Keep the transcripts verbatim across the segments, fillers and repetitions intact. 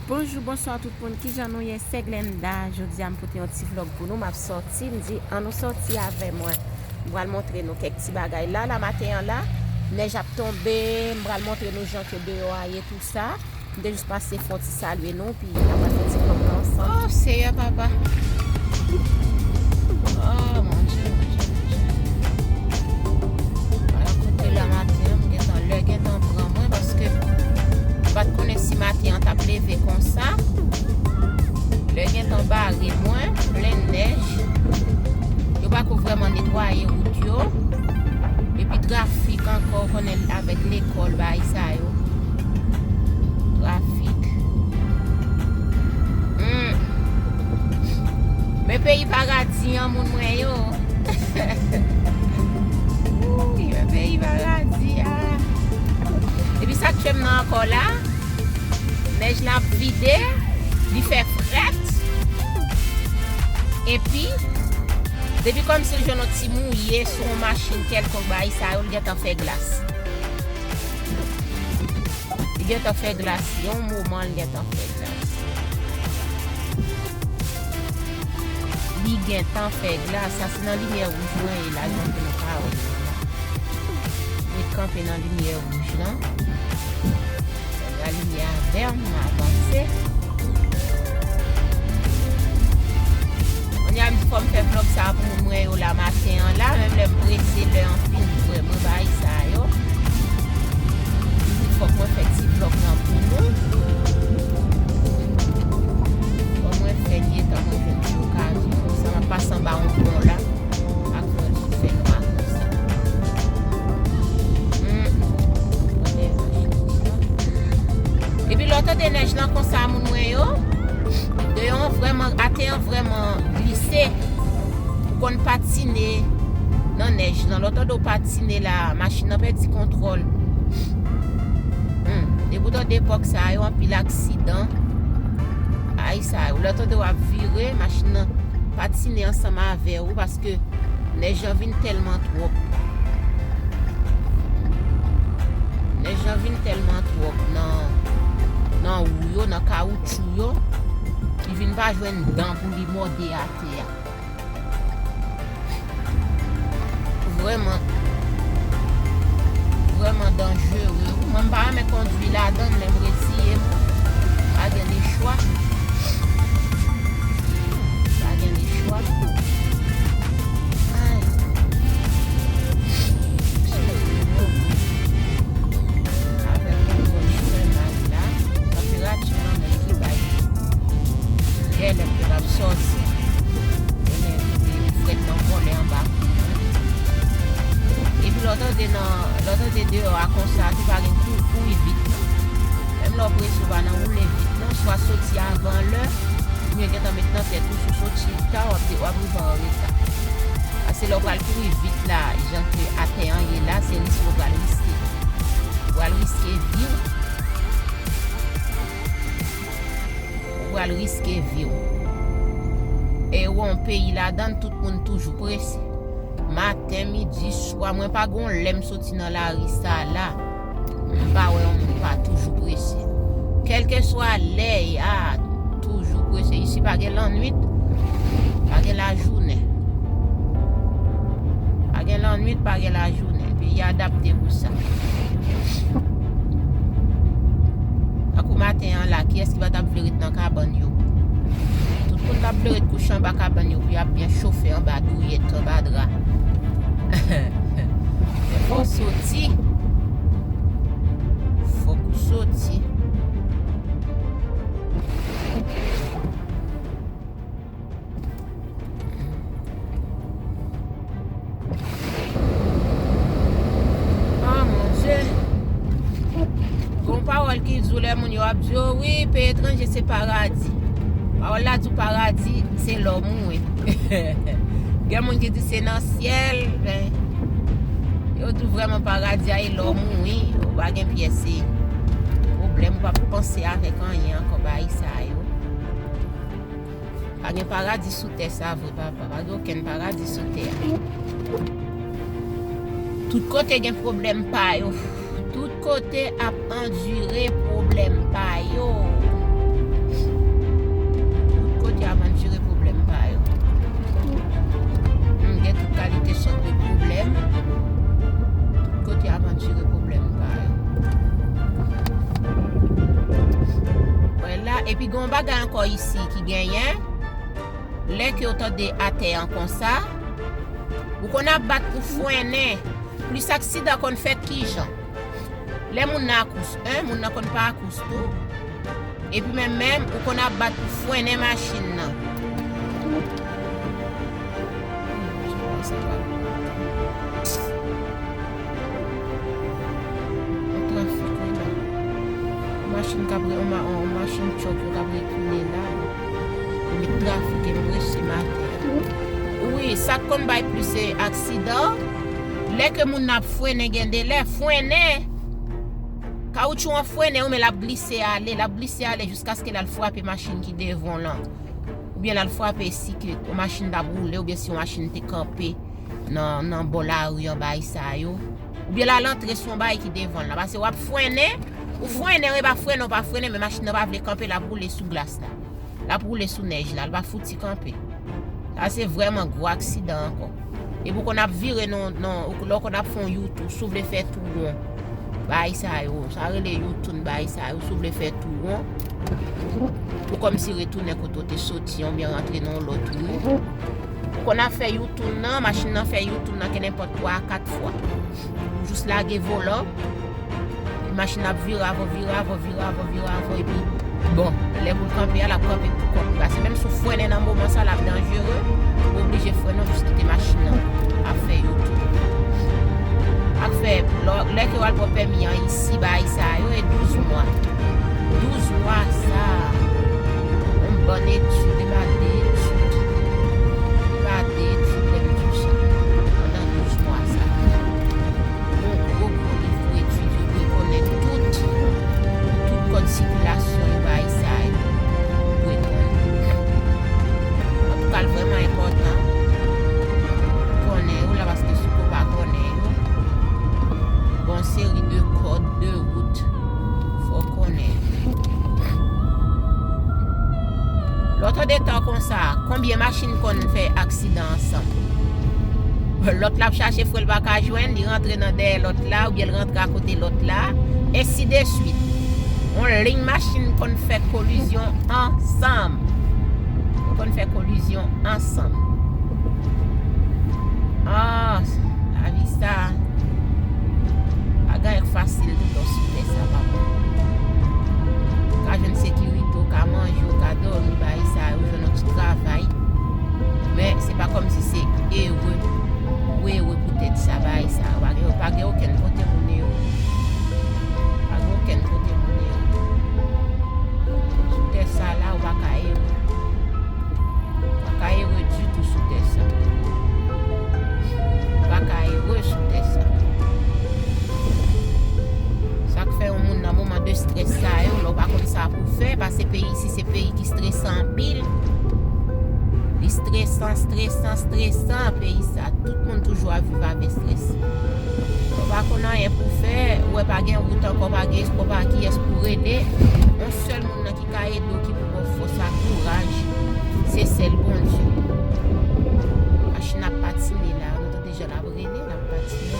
Bonjou, bonswa tout moun. Kijan nou ye? Se Glenda. Jodi a m pote yon ti vlòg pou nou. M ap sòti, m di, "An nou sòti avè mwen." M pral montre nou kèk ti bagay la. La maten an la, nèj ap tonbe. M pral montre nou jan ke deyò a ye, tou sa. M te jis pase fè yon ti salye nou, pi n ap fè ti vlòg la ansanm. Oh, Seyè Papa. Oh, mon Dieu, mon Dieu, mon Dieu. Ala kote la maten an, m gentan, lè gentan pran mwen, paske m pa t konnen si maten an t ap leve konsa. Lè gentan bare mwen, plen nèj. Yo pako vrèman netwaye wout yo. Epi trafik ankò, ou konnen avèk lekòl, bagay sa yo. Trafik. Hmm. Men peyi paradi an, moun mwen yo. Wouy, men peyi paradi a. Epi sa k tchwe m nan ankò la, nèj la ap vide, li fè frèt. Epi, depi kòmsi l jwenn yon ti mouye sou yon machin kèlkonk, bagay sa yo, l gentan fè glas. Li gentan fè glas. Yon moman, l gentan fè glas. Li gentan fè glas. Sa se nan limyè wouj mwen ye la, jan ke nou ka wè la. Mwen kanpe nan limyè wouj lan. Fè limyè a vè, m avanse. Kounye a m di fò m fè vlòg sa pou moun mwen yo la maten an la, menm lè m prese, lè anpil vrèman bagay sa yo. M di fòk mwen fè ti vlòg lan pou nou. Fò mwen fè l, gentan mwen jwenn ti okazyon konsa, m ap pase anba yon pon la. Ak fè l fè nwa konsa. Hmm. Epi lè w tande nèj lan konsa, moun mwen yo, deyò an vrèman, atè an vrèman glise. Ou konn patine nan nèj lan. Lè w tande w patine la, machin nan pèdi kontwòl. Hmm. Depi w tande epòk sa yo, anpil aksidan. Ay sa yo. Lè w tande w ap vire, machin nan patine ansanm avè w, paske nèj lan vin tèlman twòp. Nèj lan vin tèlman twòp nan, nan wou yo, nan kawotchou yo. Li vin pa jwenn dan pou li mòde atè a. Vrèman, vrèman danjere. Mwen, m pa renmen kondwi ladan l, men m reziye m. Pa gen lechwa. Pa gen lechwa. Ay. Avèk yon gòj fè mal la, tanperati lan menm ki bay. Gèlè m te p ap sòti. Konnen frèt nan vole anba kou mwen. Epi lè w tande nan, lè w tande deyò a konsa, tou pa gen kou, kouri vit non. Menm lè w prese, w pa nan woule vit non, swa soti avan lè, oubyen gentan met nan tèt ou, si w soti ta, w ap, w ap rive an reta. Paske lè w pral kouri vit la, jan ke atè an ye la, se riske w pral riske. Ou pral riske vi w. Ou pral riske vi w. E ou yon peyi ladan l, tout moun toujou prese. Maten, midi, swa, mwen pa gon lè m soti nan lari sa la, m pa wè yon moun pa toujou prese. Kèlkeswa lè y a, toujou prese. Isi pa gen lannwit, pa gen lajounen. Pa gen lannwit, pa gen lajounen. Peyi a adapte pou sa. Tankou maten an la, kiyès ki pa t ap vle ret nan kabann yo? Tout moun t ap vle ret kouche anba kabann yo pou y ap byen chofe anba douyèt, anba dra. Men fò w soti. Fòk ou soti. Ah, mon Dieu. Gon pawòl ki di w lè moun yo ap di w, "Wi, peyi etranje se paradi." Pawòl la di w paradi se lè w mouri. Gen moun ki di se nan syèl, men yo di w vrèman paradi a e lè w mouri, ou pa gen pyès pwoblèm, ou pa panse avèk anyen ankò, bagay sa yo. Pa gen paradi sou tè sa vre, papa. Pa gen okenn paradi sou tè a. Tout kote gen pwoblèm pa yo. Tout kote ap andire pwoblèm pa yo. Epi gen yon bagay ankò isi ki genyen, lè ke w tande atè an konsa, ou konn ap bat pou frennen. Plis aksidan konn fèt kijan? Lè moun nan akous, en, moun nan konn pa akous tou. Epi menm menm, ou konn ap bat pou frennen machin nan. Yon trafik, wi, la. Yon machin k ap re-, yon ma-, yon machin truck yo k ap retounen la. Yo met trafik, e m prese maten. Wi, sa k konn bay plis, e, aksidan. Lè ke moun nan ap frennen, gen de lè, frennen. Kawotchou an frennen, wi, men l ap glise ale, l ap glise ale jiskaske l al frape machin ki devan w lan. Oubyen l al frape si ke yon machin t ap woule, oubyen si yon machin te kanpe nan, nan bò lari an, bagay sa yo. Oubyen l al antre sou yon bagay ki devan l lan. Paske w ap frennen, ou frennen, wi, pa frennen, ou pa frennen, men machin nan pa vle kanpe, l ap woule sou glas la. L ap woule sou nèj la, l pa fouti kanpe. Sa se vrèman gwo aksidan ankò. Epi w konn ap vire nan, nan, lè w konn ap fè yon U-turn, si w vle fè tou won. Bagay sa yo, sa rele U-turn, bagay sa yo, si w vle fè tou won. Pou kòmsi retounen kote w te soti an, oubyen rantre nan yon lòt ri. Ou konn ap fè U-turn nan, machin nan fè U-turn nan kenenpòt twa a kat fwa. Ou jis lage volan, machin nan ap vire avan, vire avan, vire avan, vire avan, epi, bon, lè pou l kanpe a, l ap kanpe pou kont li. Paske menm si w frennen nan moman sa, l ap danjere, ou oblije frennen, w jis kite machin nan ap fè U-turn. Ap fè, lè, lè ke w al pran pèmi an isi, bagay sa yo, e douz mwa. Douz mwa sa, yon bòn etid, e pa de etid. E pa de etid, lè m di w sa. Pandan douz mwa sa. Yon gwo, gwo liv pou etidye, ou dwe konnen tout, tout kòd sikilasyon yo, bagay sa yo, ou dwe konnen. Antouka, l vrèman enpòtan konnen yo la, paske si w pa konnen yo, gon seri de kòd de wout, fò w konnen. Lè w tande tan konsa, konbyen machin konn fè aksidan ansanm? Lòt la ap chache frè l pa ka jwenn, li rantre nan dèyè lòt la, oubyen l rantre akote lòt la, ensi de swit. Yon liy machin konn fè kolizyon ansanm. Yo konn fè kolizyon ansanm. Ah, lavi sa. Pa gen anyen k fasil toutbon sou tè sa, papa. Ou ka jwenn sekirite, ou ka manje, ou ka dòmi, bagay sa yo, jwenn yon ti travay. Men, se pa kòmsi se ere, ou ere poutèt sa, bagay sa yo. Pa gen, pa gen okenn kote moun ere. Pa gen okenn kote moun ere. Sou tè sa la, ou pa ka ere. Ou pa ka ere ditou sou tè sa. Ou pa ka ere sou tè sa. Sa k fè yon moun nan moman de estrès sa yo, lè w pa konn sa pou w fè, paske peyi isi se peyi ki estresan anpil. Li estresan, estresan, estresan, peyi sa. Tout moun toujou ap viv avèk estrès. Ou pa konn anyen pou w fè, ou wè pa gen wout ankò, pa gen espwa, pa kiyès pou w rele. Yon sèl moun nan ki ka ede w, ki pou ba w fòs ak kouraj, se sèl Bondye. Machin ap patine la, nou tande jan l ap rele, l ap patine.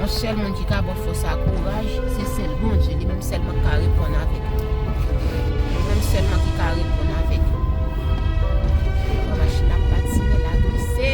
Yon sèl moun ki ka ba w fòs ak kouraj, se sèl Bondye, li menm sèlman ki ka reponn avèk ou. Li menm sèlman ki ka reponn avèk ou. Bon, machin ap patine, l ap glise.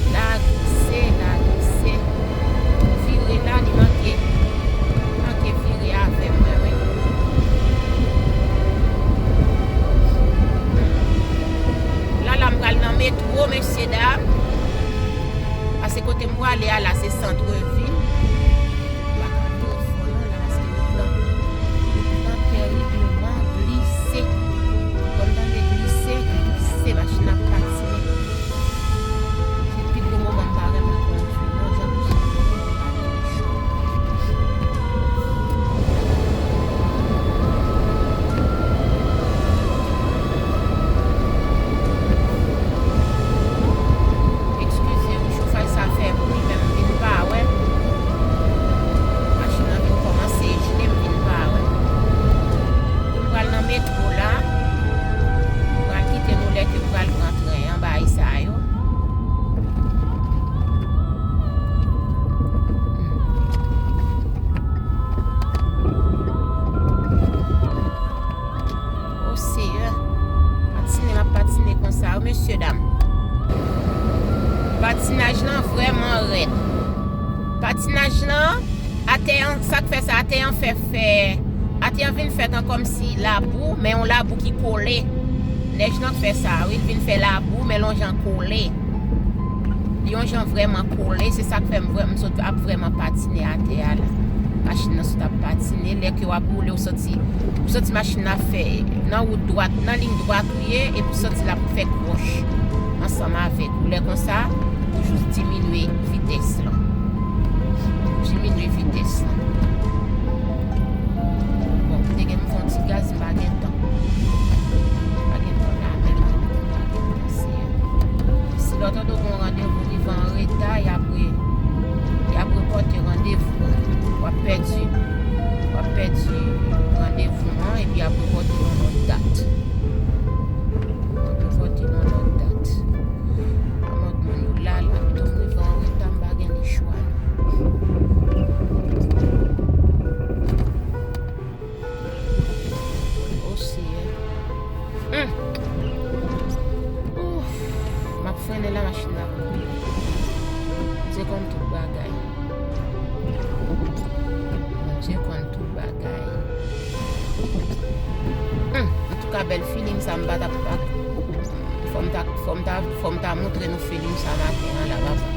L ap glise, l ap glise. Vire la, li manke, manke vire avè mwen, wi. La, la, m pral nan metwo, mesye dam. Paske kote m prale a la, se sant vil. M pa ka antre fò non, la, paske wout lan Patinaj lan, atè an, sa k fè sa, atè an fè, fè, atè an vin fèt an kòmsi labou, men yon labou ki kole. Nèj lan k fè sa, wi, l vin fè labou, men l yon jan kole. Li yon jan vrèman kole, se sa k fè m vrè-, m sot ap vrèman patine atè a la. Machin nan sot ap patine, lè ke w ap woule, w santi, w santi machin nan ap fè nan wout dwat, nan liy dwat ou ye, epi w santi l ap fè kwòch ansanm avèk ou. Lè konsa, ou jis diminye vitès lan. Diminye vitès lan. Bon, m te gen m fè yon ti gaz, m pa gen tan. M pa gen tan la, men m pa gen tan, Senyè. Si lòt an do gen yon randevou rive an reta, y ap re-, y ap repòte randevou an. W ap pèdi, w ap pèdi randevou an, epi y ap repòte yon lòt dat. Y ap repòte yon lòt dat. Amòd moun yo la, la, pito m rive an reta, m pa gen lechwa, non. O Seyè. Hmm. Ouf. M ap frennen la, machin la ap kouri. Bondye konn tout bagay. Bondye konn tout bagay. Hmm. Antouka, bèl feeling sa, m pa t ap, pa t Fò m ta, fò m ta, fò m ta montre nou feeling sa maten an la, papa.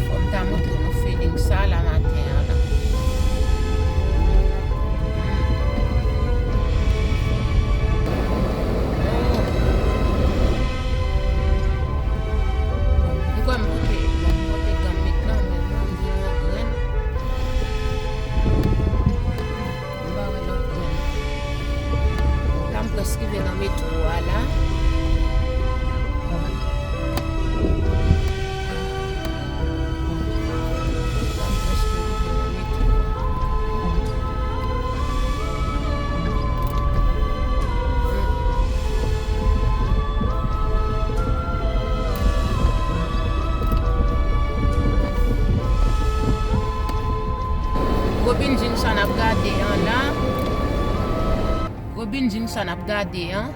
Fò m ta montre nou feeling sa la maten an la. Hmm. Oh. M kwè m pote, bon, m pote gam met nan men mwen, m gen yon grenn. M pa wè lòt grenn. La, m prèske rive nan metwo a la. La, m prèske rive nan metwo a. Gwo bilding sa n ap gade an la. Gwo bilding sa n ap gade an.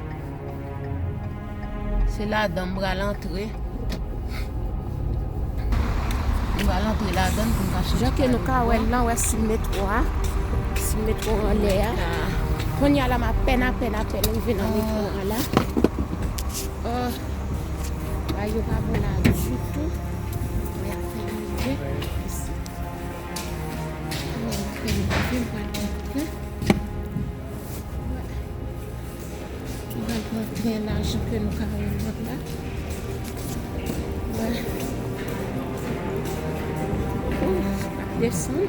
Se ladan m pral antre. M pral antre ladan pou m ka chèche. Jan ke nou ka wè l lan, wè si metwo a. Si metwo anlè a. Kounye a la, m apèn, apèn, apèn rive nan metwo a la. Oh, bagay yo pa bon la ditou. Mwen ap fè rive. Mwen ap fè rive, m pral antre. Mwen pral pran tren la, jan ke nou ka wè l la. Wè. Ouf, m ap desann.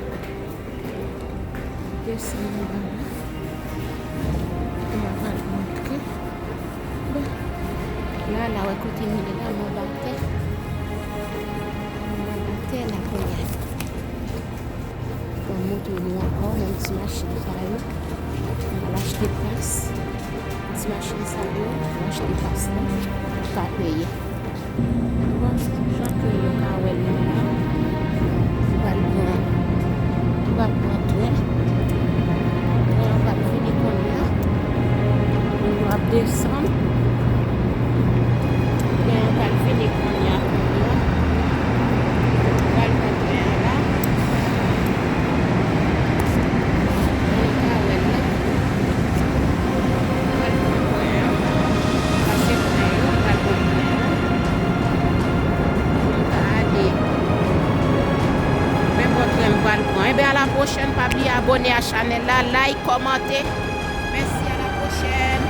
Desann anba la. Epi m ap al monte. Bon. La, la, wè kote m ye la, m anba tè. M anba tè la kounye a. Bon, m montre nou ankò, menm ti machin sa yo. M al achte pas. Ti machin sa yo, m achte pas la, m ka peye. Bon, jan ke nou ka wè l la, nou pral pran, nou pral pran tren. Tren an pral fini kounye a. Nou ap desann. Tren an pral fini kounye a, kounye a. Nou pral pran tren an la. Nou ka wè l la. Pral pran tren an. Pase tren yo, pral pran tren an. Pou nou ka ale. Men bon tren m pral pran. Enben, a la pwochèn, pa bliye abòne a chanèl la, like, kòmante. Mèsi, a la pwochèn.